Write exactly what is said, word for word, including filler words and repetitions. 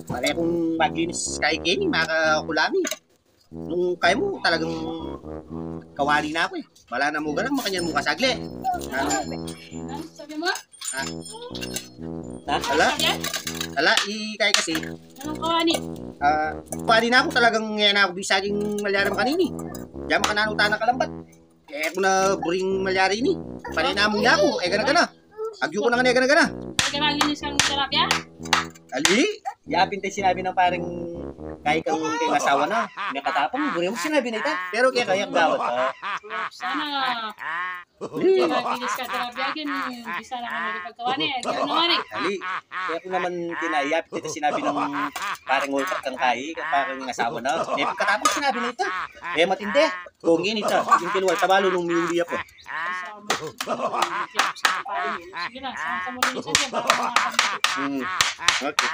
Pare kung maglinis kay keni, makakulami. Nung kaya mu, talagang kawali na aku e. Bala na mu galang, makanyan mu kasagli. Ano? Ano sabi mo? Ah. Na? Ala? Sabi? Ala, i kaya kasi. Anong kawali? Ah, kawali na aku, talagang ngayan aku bisa king malyari makanini. Diyan makananu tana kalambat. E ku na buring malyari ini. Pare namung yaku, e gana-gana. Agyu ku na nga e gana-gana. Ay, gana, linis kang tilapia? Ali, yapin te sinabi nang pareng kay kang, keng asawa na. Mekatapang, buri mu sinabi na ita. Pero kaya kaya gawat, ah. Sana. Hindi na linis ka tilapia, gin, bisa na ka na pagkawan e. Agyu naman e. Ali, kaya ku naman kinaya, kita sinabi nang pareng ulkat kang kay, kang pareng asawa na. E pagkatapang sinabi na ita. E matindi. Kung ini ta, yung kinuha, tabalu nung miyuli ako. Sige na, sama-sama muli sa dyan, para makakanta. Hmm. Okay.